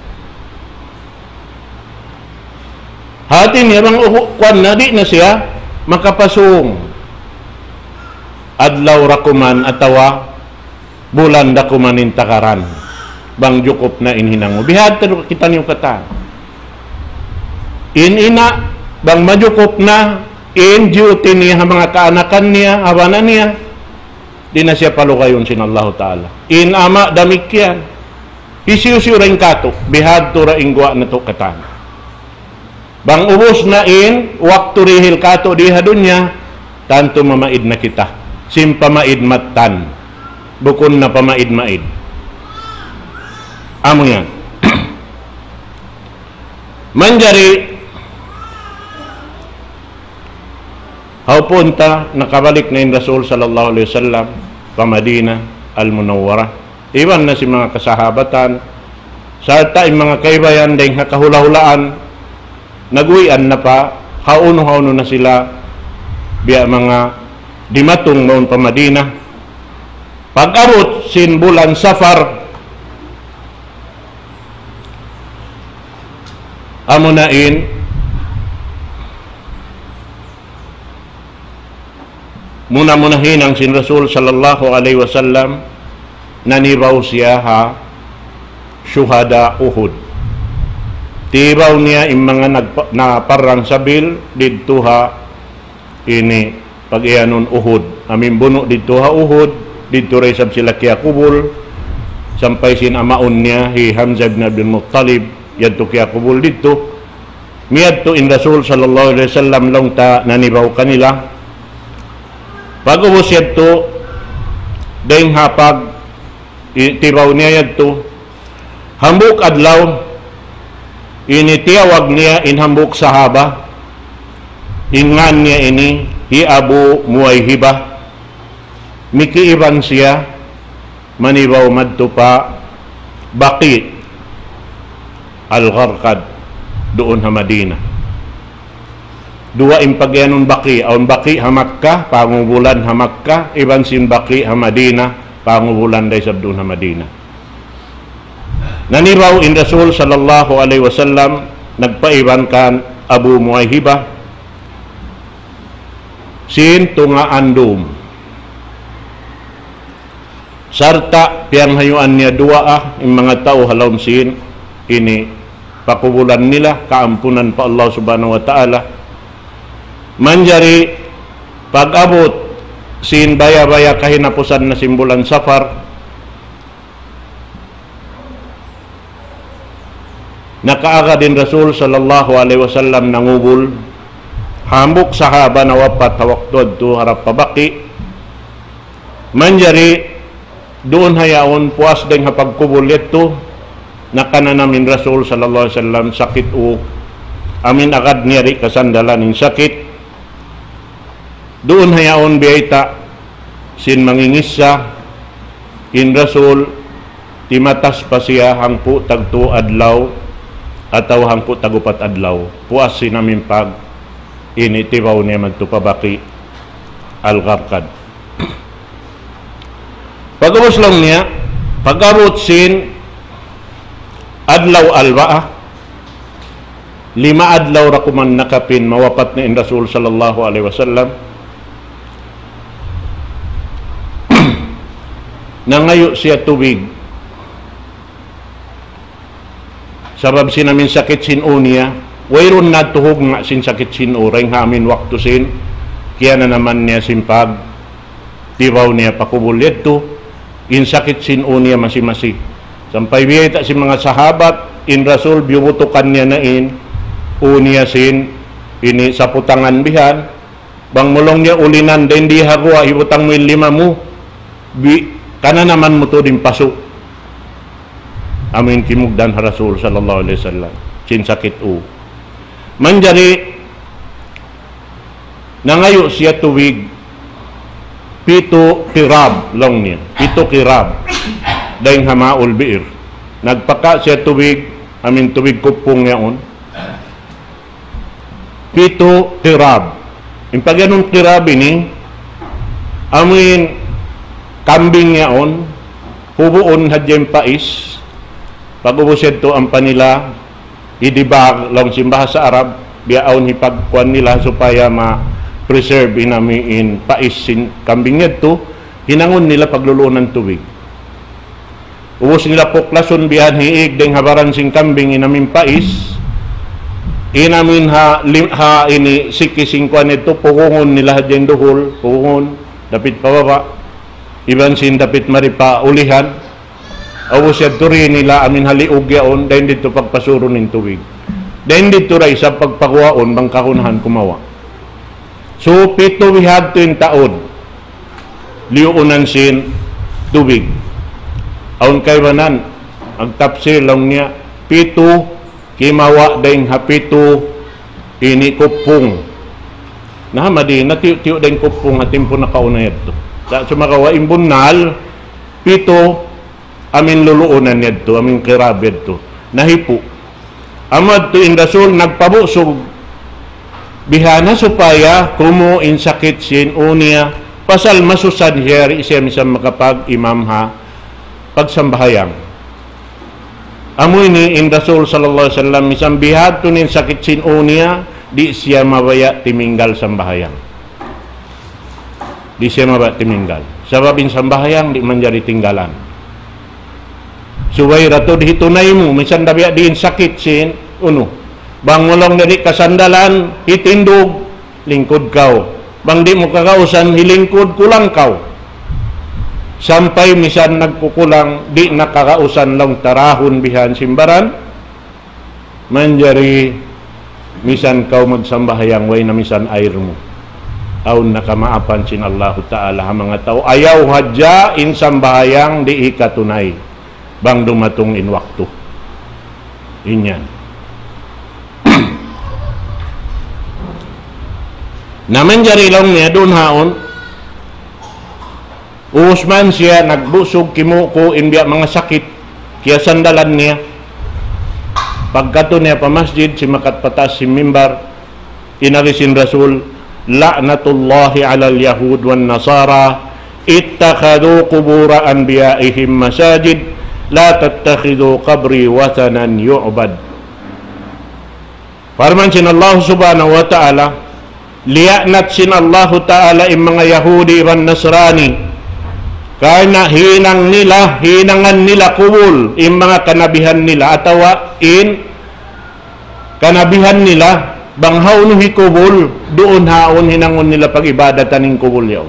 Hati niya bang uhu-, kuwan na, di' na siya makapasung adlaw da kuman atawa bulan da kuman in tagaran. Bang jukup na in hinang mu. Bihadtu kitaniyu katan. In ina', bang majukup na in duty niya ha manga kaanakan niya, ha bana niya, di' na siya palugayun sin Allahu Ta'ala. In ama' damikkiyan. Hisiyu-siyu da in katu', bihadtu da in guwa' natu' katan. Bang ubus na in waktu dihil katu' di ha dunya, tantu mamaid na kita. Sin pamaid mattan. Bukun na pamaid-maid. Amu yan. Manjari, ha punta, nakabalik na in Rasul sallallahu alayhi wasallam pa Madinah Al-Munawwarah. Iban na sin manga kasahabatan, sarta' in manga kaibanan dayn ha kahula'-hulaan, Nag-uwian na pa, hawnu-hawnu na sila, biya' manga dimatung mawn pa Madina. Pag-abut sin bulan Safar, amuna in, muna-muna hinang sin Rasul sallallahu alayhi wasallam, nanibaw siya ha shuhada Uhud. Tibaw niya in manga nagpa-, naparang sabil didtu ha ini pag-iyanun Uhud. Amu in bunu' didtu ha Uhud, didtu da isab sila kiyakubul, sampay sin amaun niya, hi Hamzah ibn Abdul Muttalib, yadtu kiyakubul didtu. Miyadtu in Rasul sallallahu alayhi wasallam laung ta nanibaw kanila. Pag-ubus yadtu, dayng ha pag-, i-, tibaw niya yadtu, hambuuk adlaw, ini tiyawag niya in hambuuk sahaba, in ngan niya ini, hi Abu Muwayhibah, mikiiban siya, manibaw madtu pa Baqi' al-Gharqad, duun ha Madina. Duwa in pag-iyanun Baqi', awn Baqi' ha Makkah, pangubulan ha Makkah, iban sin Baqi' ha Madina, pangubulan da isab duun ha Madina. Nanibaw in Rasul sallallahu alayhi wasallam, nagpaiban kan Abu Muwayhibah, sin tungaan dum. Sarta' piyanghayuan niya duwaa in manga tau ha lawm sin ini pakubulan nila, kaampunan pa Allah Subhanahu wa Ta'ala. Manjari pag-abut sin baya'-baya' kahinapusan na sin bulan Safar, nakaagad in Rasul sallallahu alayhi wasallam nangubul hambuuk sahaba nawapat ha waktu yadtu harap pa Baqi'. Manjari duun ha yaun puas dayng ha pagkubul yadtu, nakananam in Rasul sallallahu alayhi wasallam sakit ū. Amu in agad niya di' kasandalan in sakit. Duun ha yaun biyayta' sin mangingissa, in Rasul, timatas pa siya hangpu' tagtū adlaw atawa hangpu' tagupat adlaw. Puas sin amu in pag-, ini tibaw niya madtu pa Baqi' al-Gharqad. Pag-ubus laung niya, pag-abut sin adlaw alba'a, lima adlaw da kuman nakapin mawapat na in Rasul sallallahu alayhi wasallam. Nangayu' siya tubig. Sabab sin amu in sakit sin ū niya, wayruun na tuhug nga sin sakit sin ū, dayng ha amu in waktu sin, kiyananaman niya sin pag-, tibaw niya pa kubul yadtu, in sakit sin ū niya masi-masi. Sampay biyayta' sin manga sahabat, in Rasul biyubutukan niya na in ū niya sin, ini saputangan bihan, bang mu laung niya ulinan, dayn di ha guwa', hibutang mu in lima mu, bi-, kananaman mu tuud in pasu'. Amu in kimugdan ha Rasul sallallahu alayhi wasallam, sin sakit ū. Manjari, nangayu' siya tubig, pitu qirab, laung niya. Pitu qirab. Dayng ha ma'ul bi'r. Nagpaka siya tubig, amu in tubig kupung yaun. Pitu qirab. In pag-iyanun qirab ini, amu in kambing yaun, hubuun hadja in pais, pag-ubus yadtu ampa nila idibag, laung sin bahasa Arab, biya' awn hipagkuan nila supaya ma-preserve in amu in pais sin kambing yadtu, hinangun nila pagluluunan tubig. Ubus nila puklasun bihan hiig dayng ha baran sin kambing in amu in pais, in amu in ha lim-, ha ini siki sin kuan yadtu, pugungun nila hadja in duhul, pugungun, dapit pa baba', iban sin dapit mari pa ulihan. Ubus yadtu di nila amu in ha liug yaun, dayn didtu pagpasurun in tubig. Dayn didtu da isab pagpaguwaun bang kagunahan kumawa'. So, pitu bihadtu in taud liyuunan sin tubig. Awn kaibanan, magtapsir laung niya, pitu kimawa' dayng ha pitu ini kupung. Na, ha Madina, tiyu'-tiyu' dayng kupung ha timpu nakauna yadtu. Sa' sumagawa' in bunnal, pitu amu in luluunan yadtu, amu in qirab yadtu. Nahipu'. Amu yadtu in Rasul nagpabusug biha' na supaya kumu' in sakit sin ū niya, pasal masusad siya di' siya misan makapag-imam ha pagsambahayang. Amu ini in Rasul sallallahu alayhi wasallam, misan biha' yadtu in sakit sin ū niya, di' siya mabaya' timinggal sambahayang. Di' siya mabaya' timinggal. Sabab in sambahayang di' manjari tinggalan. Subay da tuud hitunay mu, misan da biya' diin sakit sin unu. Bang mu laung di' kasandalan, hitindug, lingkud kaw. Bang di' mu kagausan, hilingkud, kulang kaw. Sampay misan nagkukulang, di' na kagausan laung tarahun bihan sin baran, manjari misan kaw magsambahayang way na misan air mu. Awn na kamaapan sin Allahu Ta'ala ha manga tau. Ayaw hadja in sambahayang di' hikatunay bang dumatung in waktu. In yan. Na manjari laung niya duun haun, ubus man siya nagbusug kimuku in biya' manga sakit, kiyasandalan niya. Pagkadtu niya pa masjid, simakat pa taas sin mimbar, in agi sin Rasul, لعنة الله على اليهود والنصارى اتخذوا قبور أنبيائهم مساجد لا تتخذوا قبري وثنا يعبد. Parman sin Allah Subhanahu wa Ta'ala, liya'nat sin Allahu Ta'ala in manga Yahudi iban Nasrani. Karna' hinang nila, hinangan nila kubul in manga kanabihan nila, atawa in kanabihan nila, bang hawnu hikubul, duun haun hinangun nila pag-ibadatan in kubul yaun.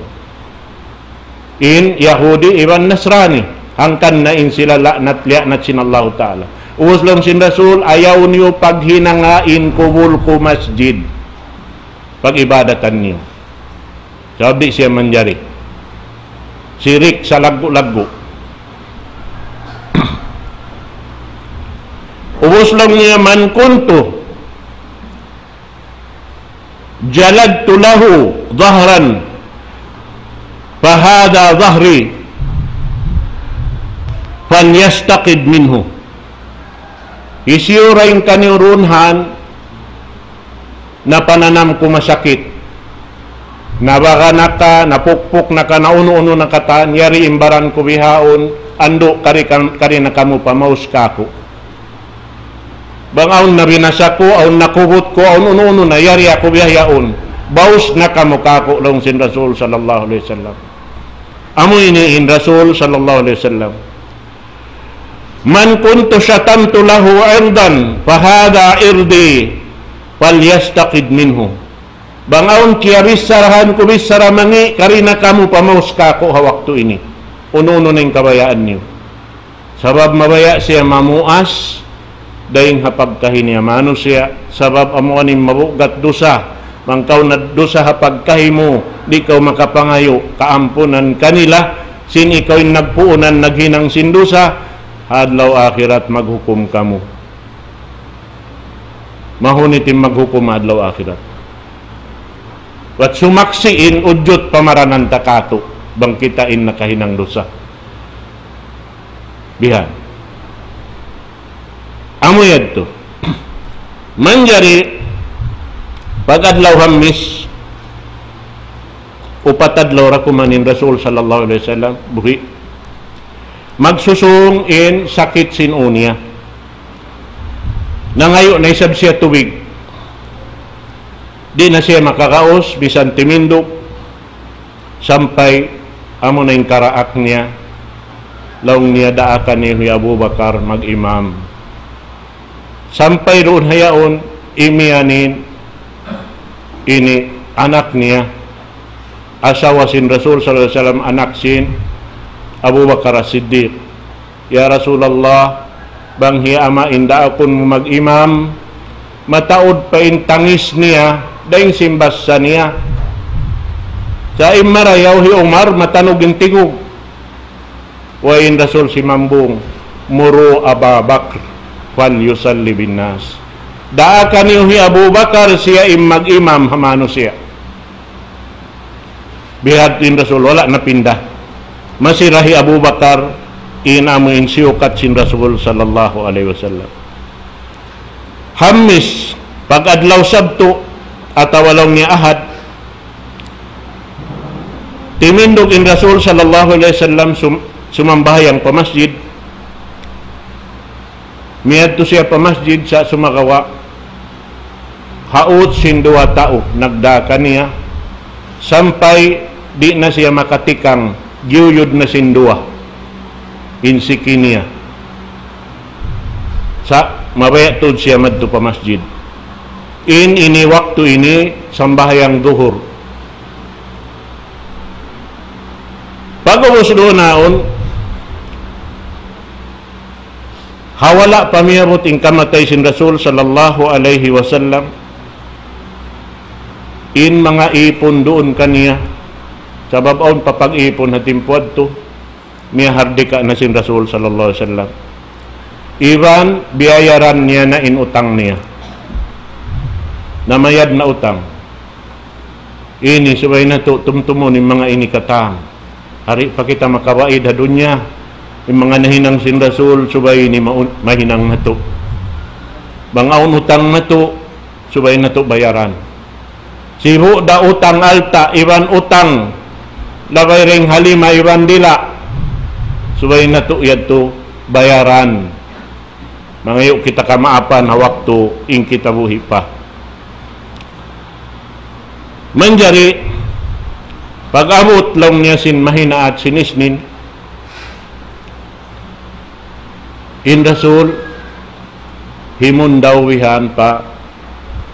In Yahudi iban Nasrani, hangkan na in sila la'nat, liya'nat sin Allahu Ta'ala. Ubus laung sin Rasul, ayaw niyu paghinanga in kubul ku masjid. Pag-ibadatan niyu. Sabab di' siya manjari. Sirik salaggu'-laggu'. Ubus laung niya, من كنت جلدت له ظهرا فهذا ظهري فليستقد منه. Hisiyu dayn kaniyu duun haun napananam ku masakit, nabaga na ka, napukpuk na ka, naunu-unu na katan, yari in baran ku bihaun, andu' kari, kari na kamu pamaus kāku'. Bang awn nabinasa ku, awn nakubut ku, awn unu-unu na, yari aku biya' yaun. Baus na kamu kāku', laung sin Rasul sallallahu alayhi wasallam. Amu ini in Rasul sallallahu alayhi wasallam. من كنت شتمت له عرضا فهذا عرضي فليستقد منه. Bang awn kiyabicharahan ku bichara mangi', kari na kamu pamaus kāku' ha waktu ini. Unu-unu na in kabayaan niyu. Sabab mabaya' siya mamuas dayn ha pagkahi niya manusiya', sabab amu ini in mabugat dusa. Bang kaw nagdusa ha pagkahi mu, di' kaw makapangayu' kaampunan kanila, sin ikaw in nagpuunan naghinang sin dusa, ha adlaw akhirat maghukum kamu. Mahunit in maghukum ha adlaw akhirat. Bat sumaksi' in ujud pamaranan ta kātu', bang kita in nakahinang dusa. Bihan. Amu yadtu. Manjari, pag adlaw Hamis, upat adlaw ra kuman in Rasul sallallahu alayhi wasallam, buhi'. Magsusung in sakit sin ū niya. Nangayu' na isab siya tubig. Di' na siya makagaus, misan timindug, sampay amu na in karaak niya. Laung niya, daakan niyu hi Abu Bakar mag-imam. Sampay duun ha yaun, imiyan in ini anak niya, asawa sin Rasul sallallahu alayhi wasallam, anak sin Abu Bakar As-Siddiq. Ya Rasulullah, bang hi ama' in daakun mu mag-imam, mataud pa in tangis niya, dayn sin bassa niya. Sa' in marayaw hi Umar, matanug in tingug. Way in Rasul simambung, مروا أبا بكر فليصل بالناس. Daakan niyu hi Abu Bakar, siya in mag-imam ha manusiya'. Bihadtu in Rasul, wala' napinda. Masi ra hi Abu Bakar, in amu in siyukat sin Rasul sallallahu alayhi wasallam. Hamis, pag-adlaw Sabtu, atawa laung niya Ahad, timindug in Rasul sallallahu alayhi wasallam sum-, sumambahayang pa masjid. Miyadtu siya pa masjid sa' sumagawa', haut sin duwa tau nagdā kaniya, sampay di' na siya makatikang, giyuyud na sin duwa in siki niya. Sa' mabaya' tuud siya madtu pa masjid. In ini waktu ini sambahayang duhur. Pag'ubus duun yaun, ha wala' pa miyabut in kamatay sin Rasul sallallahu alayhi wasallam, in manga ipun duun kaniya, sabab awn pa pag-ipun ha timpu yadtu, miyahardika na sin Rasul sallallahu alayhi wasallam. Iban biyayaran niya na in utang niya. Namayad na utang. Ini subay natu' tumtumun in manga ini katan. Di' pa kita makawaid ha dunya. In manga nahinang sin Rasul, subay ini maun-, mahinang natu'. Bang awn utang natu', subay natu' bayaran. Sibu' da utang alta', iban utang labay dayn ha lima, iban dila'. Subay natu' yadtu bayaran. Mangayu' kita kamaapan ha waktu in kita buhi' pa. Manjari, pag-abut laung niya sin mahinaat sin Isnin, in Rasul, himundaw bihan pa,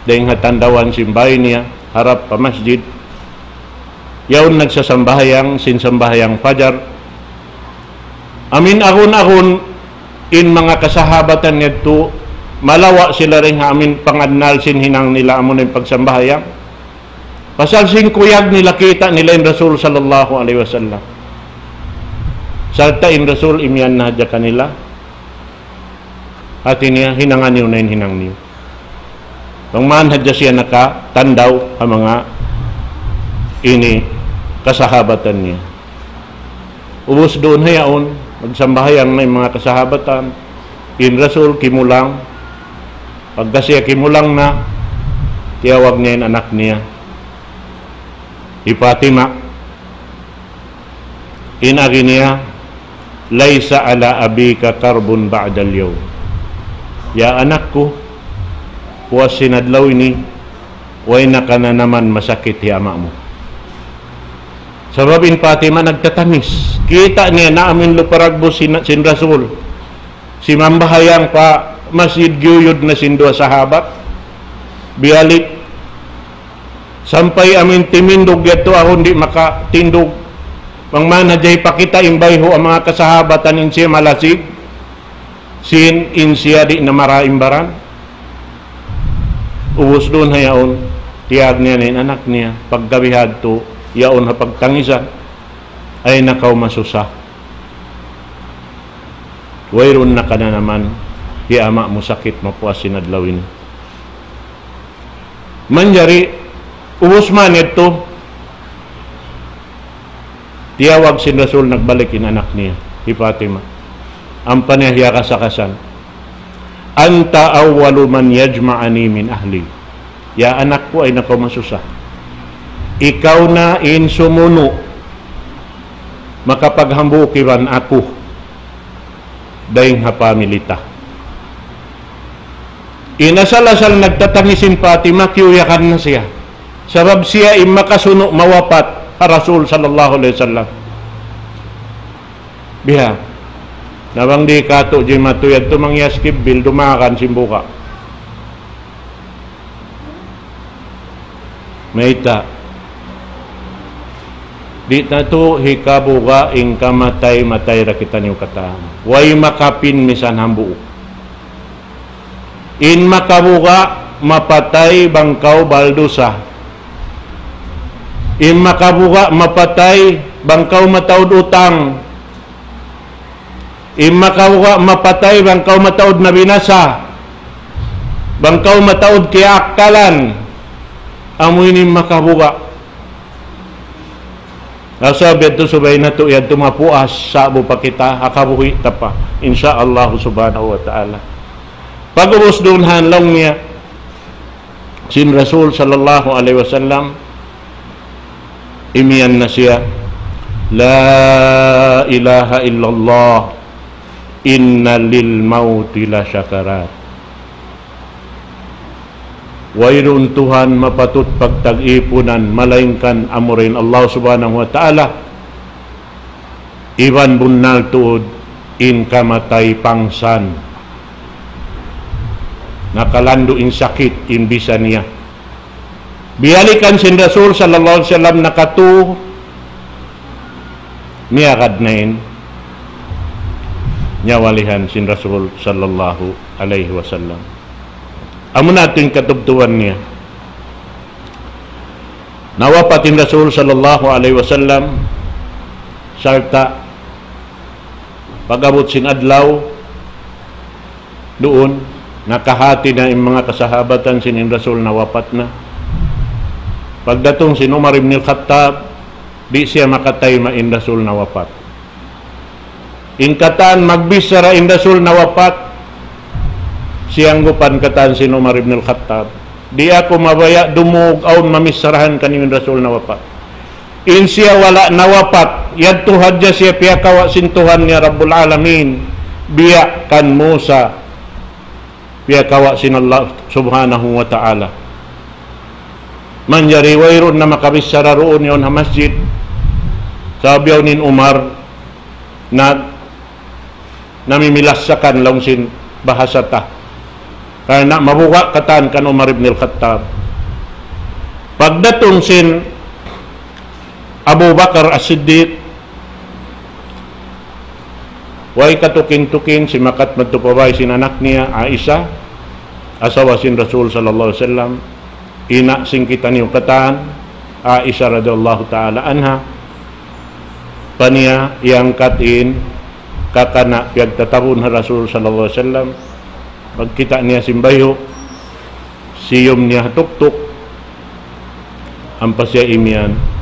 dayn ha tandawan sin bāy niya, harap pa masjid. Yaun nagsasambahayang, sin sambahayang fajar. Amin agun-agun in manga kasahabatan yadtu, malawa' sila dayn ha amin pangannal sin hinang nila amun in pagsambahayang. Pasal sin kuyag nila kita' nila in Rasul sallallahu alayhi wasallam. Sarta' in Rasul imiyan na hadja kanila. Hāti niya, hinanga niyu na in hinang niyu. Bang man hadja siya nakatandaw ha manga ini kasahabatan niya. Ubus duun ha yaun, nagsambahayang na in manga kasahabatan, in Rasul kimulang, pagka siya kimulang na, tiyawag niya in anak niya, hi Fatima. In agi niya, ليس على أبيك كرب بعد اليوم. Ya anak ku, puas sin adlaw ini, way na kananaman masakit hi ama' mu. Sabab in Fatima nagtatangis. Kita' niya na amin lupa dagbus sin, sin Rasul. Simambahayang pa masjid, giyuyud na sin duwa sahabat. Biyalik. Sampay amin timindug yadtu agun di' makatindug. Bang man hadja hipakita' in bayhu' ha manga kasahabatan in siya malasig. Sin in siya di' na maraimbaran. Ubus duun ha yaun, tiyawag niya na in anak niya. Pagga bihadtu, yaun ha pagtangisan, ay nakaw masusa. Wayruun na kananaman, hi ama' mu sakit mapuas sin adlaw ini. Manjari, ubus man yadtu, tiyawag sin Rasul, nagbalik in anak niya, hi Fatima. Ampa niya hiyakasakasan, أنت أول من يجمعني من أهلي. Ya anak ku, ay nakaw masusa. Ikaw na in sumunu' makapaghambuuk iban aku dayn ha pamilya ta. In asal-asal nagtatangis in Fatima, kiyuyakan na siya. Sabab siya in makasunu' mawapat ha Rasul sallallahu alayhi wasallam. Biha'. Na bang di' katu' jimatu yadtu mangyas kibil, dumagan sin buga'. Mayta'? Di' natu' hikabuga' in kamatay-matay da kitaniyu katan. Way makapin misan hambuuk. In makabuga' mapatay bang kaw baldusa. In makabuga' mapatay bang kaw mataud utang. In makabuga' mapatay bang kaw mataud na binasa, bang kaw mataud kiyaakkalan, amu ini in makabuga'. Na sabab yadtu subay natu' yadtu mapuas, sa'bu pa kita, ha kabuhi' ta pa, insya Allah subhanahu wa ta'ala. Pag'ubus duun han laung niya, sin Rasul sallallahu alayhi wasallam, imiyan na siya, لا إله إلا الله إن للموت لسكرات. Wayruun Tuhan mapatut pagtag-ipunan malaingkan amura in Allah Subhanahu wa Ta'ala. Iban bunnal tuud in kamatay pangsan. Nakalandu' in sakit in bisa niya. Biyalikan sin Rasul sallallahu alayhi wasallam nakatu, miyagad na in nyawalihan sin Rasul sallallahu alayhi wasallam. Amuna tuud in katubtuban niya. Nawapat in Rasul sallallahu alayhi wasallam, sarta' pag-abut sin adlaw, duun, nakahati na in manga kasahabatan sin in Rasul nawapat na. Pagdatung sin Umar ibn al-Khattab, di' siya makatayma' in Rasul nawapat. In katan magbichara in Rasul nawapat, siyanggupan katan sin Umar ibn al-Khattab. Di' aku mabaya' dumungug awn mamicharahan kaniyu in Rasul nawapat. In siya wala' nawapat, yadtu hadja siya piyakawa' sin Tuhan niya Rabbul Alamin, biya' kan Musa, piyakawa' sin Allah Subhanahu wa Ta'ala. Manjari wayruun na makabichara duun yaun ha masjid. Sabab yaun in Umar na namimilasakan laung sin bahasa ta. Karna' mabuga' katan kan Umar ibn al-Khattab. Pagdatung sin Abu Bakar As-Siddiq, way katukin-tukin, simakat madtu pa bay sin anak niya, Aisha, asawa sin Rasul sallallahu alayhi wasallam, ina' sin kitaniyu katan, Aisha radiyallahu ta'ala anha, pa niya iyangkat in kakana' piyagtatabun ha Rasul sallallahu alayhi wasallam, pagkita' niya sin bayhu', siyum niya ha tuktuk, ampa siya imiyan,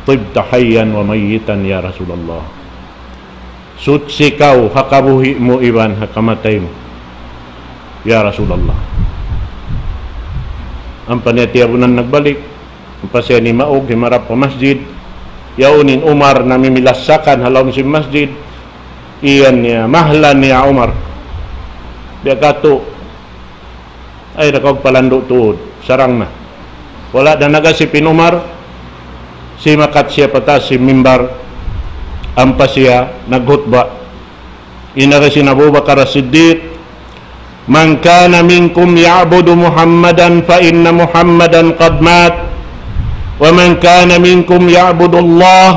طبت حيا وميتا يا رسول الله. Suchi kaw ha kabuhi' mu iban ha kamatay mu, ya Rasulullah. Ampa niya tiyabunan nagbalik, ampa siya nimaug, himarap pa masjid, yaun in Umar namimilasakan ha lawm sin masjid, iyan niya, مهلا يا عمر. Biya' katu', ay, nakaw palandu' tuud, sarang na. Wala' da nagasip in Umar, simakat siya pa taas sin mimbar, ampa siya naghutba. Ina ka sin Abu Bakar As-Siddiq, من كان منكم يعبد محمدا فإن محمدا قد مات، ومن كان منكم يعبد الله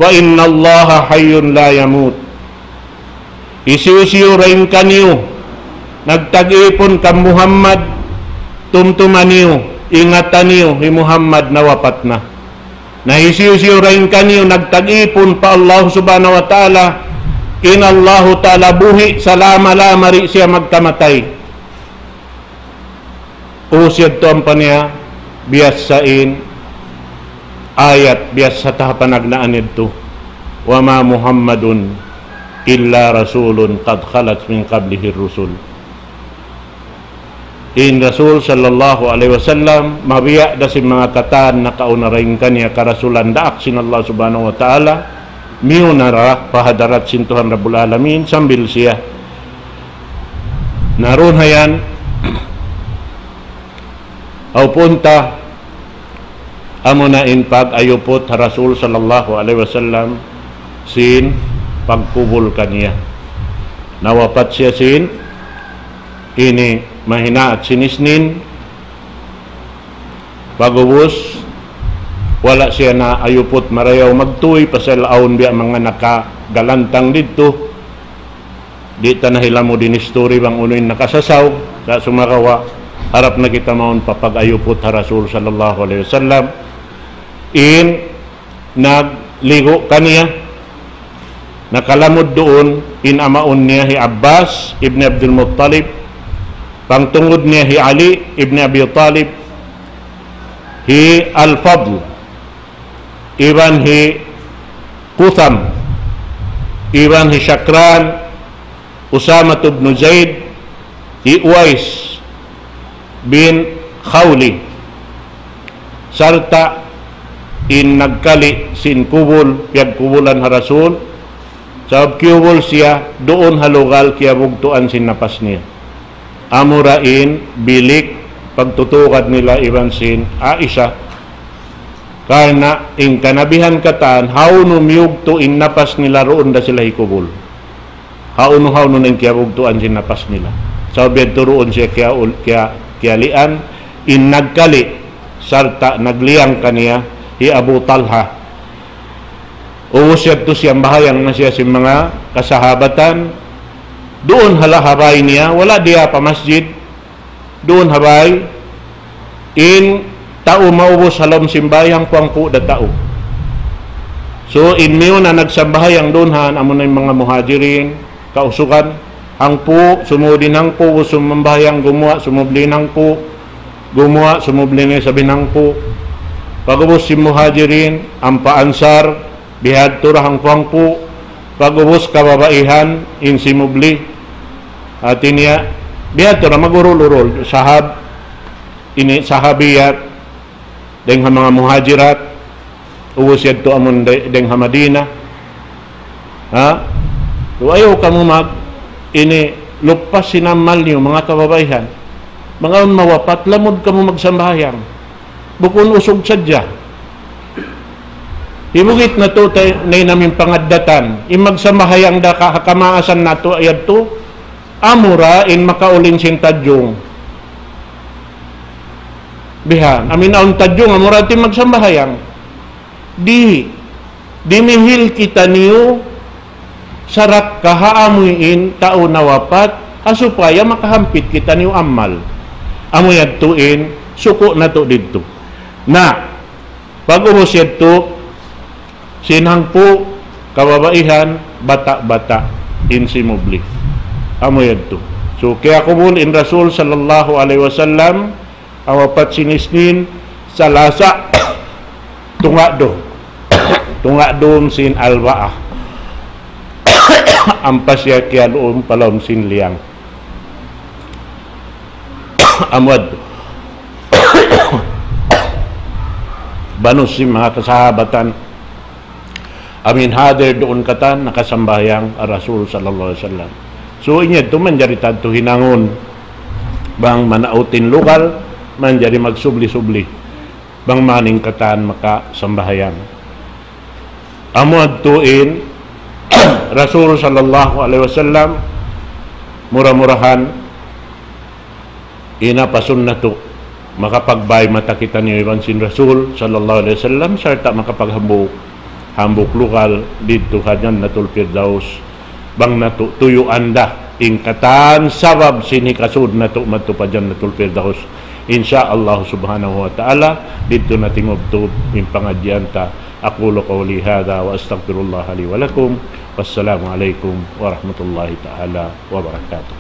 فإن الله حي لا يموت. Hisiyu-siyu dayn kaniyu nagtag-ipun kan Muhammad, tumtuma niyu, ingata niyu, hi Muhammad nawapat na. Na hisiyu-siyu dayn kaniyu nagtag-ipun pa Allah Subhanahu wa Ta'ala, in Allahu Ta'ala buhi' salama-lama, di' siya magkamatay. Ubus yadtu ampa niya biyassa in ayat, biyassa ta ha panagnaan yadtu, وما محمد إلا رسول قد خلت من قبله الرسل. In Rasul sallallahu alayhi wasallam, mabiya' da sin manga katan nakauna dayn kaniya karasulan daak sin Allah Subhanahu wa Ta'ala, miyuna da pa hadarat sin Tuhan Rabbul Alamin, sambil siya narun hayan, aw punta, amuna in pag-ayuput ha Rasul sallallahu alayhi wasallam sin pagkubul kaniya. Nawapat siya sin ini mahinaat sin Isnin, pag'ubus, wala' siya naayuput marayaw magtuy, pasal awn biya' manga nakagalantang didtu. Di' ta na hilamud in history bang unu in nakasasaw, sa' sumagawa', harap na kita mawn pa pag-ayuput ha Rasul sallallahu alayhi wasallam. In nagligu' kaniya, nakalamud duun in amaun niya hi Abbas ibn Abdul Muttalib, pangtungud niya hi Ali ibn Abi Talib, hi Al-Fadl, iban hi Qutham, iban hi Shakran, Usamah ibn Zaid, hi Uwais bin Khawli, sarta' in nagkali' sin kubul, piyagkubulan ha Rasul, sabab kiyubul siya duun ha lugal kiyabugtuan sin napas niya. Amura in bilik pagtutugad nila iban sin Aisha, karna' in kanabihan katan, hawnu miyugtu' in napas nila duun da sila hikubul. Hawnu-hawnu na in kiyabugtuan sin napas nila. Sabab yadtu duun siya kiya-, kiya-, kiyalian, in nagkali', sarta' nagliyang kaniya, hi Abu Talha. Ubus yadtu siyambahayang na siya sin manga kasahabatan, duun ha la-, ha bay niya, wala' diya pa masjid, duun ha bay, in tau maubus ha lawm simbahayang hangpu' da tau. So, in miyuna nagsambahayang duun ha, amuna in manga Muhajirin, kausugan, hangpu', sumūd in hangpu', sumambahayang gumuwa', sumubli in hangpu', gumuwa', sumubli in isab in hangpu'. Pag'ubus sin Muhajirin, ampa Ansar, bihadtu da hangpu'-hangpu', pag'ubus kababaihan, in simubli. Hati niya, bihadtu da magurul-urul, sahab, ini sahabiyat, dayng ha manga Muhajirat, ubus yadtu amun day-, dayng ha Madina. Ha? So, ayaw kamu mag-, ini, lupas sin amal niyu, manga kababaihan. Bang awn mawapat, lamud kamu magsambahayang. Bukun usug sadja. Hibugit natu' tay-, nahinang in pangaddatan. In magsambahayang da ka-, ha kamaasan natu' yadtu, amura in makauling sin tadjung. Bihan, amin awn tadjung, amura ti magsambahayang. Di, dimihil kitaniyu sarakka ha amuin tau nawapat, ha supaya makahampit kitaniyu amal. Amu yadtu in suku' natu' didtu. Na, pag'ubus yadtu, sin hangpu', kababaihan, bata'-bata', in simubli. Amu yadtu. So, kiyakubul in Rasul sallallahu alayhi wasallam, ha wapat sin Isnin, Salasa, tunga' dum. Tunga' dum sin Arbaa. Ampa siya kiyaluum pa lawm sin liyang. Amu yadtu. Bang sin manga kasahabatan, amin hadir duun katan nakasambahayang Rasul sallallahu alayhi wasallam. So, in yadtu manjari tantu hinangun. Bang manaut in lugal, manjari magsubli-subli. Bang mayan katan makasambahayang. Amu yadtu in Rasul sallallahu alayhi wasallam, mura-murahan, in ha pasunnat natu', makapagbay mata kitaniyu iban sin Rasul sallallahu alayhi wasallam, sarta' makapaghambuuk, hambuuk lugal didtu ha Jannatul Firdaus. Bang natu' tuyuan da in katan sabab sin hikasud natu' madtu pa Jannatul Firdaus. In sha Allah subhanahu wa ta'ala, didtu na timubtub in pangadjian ta. أقول قولي هذا وأستغفر الله لي ولكم. والسلام عليكم ورحمة الله تعالى وبركاته.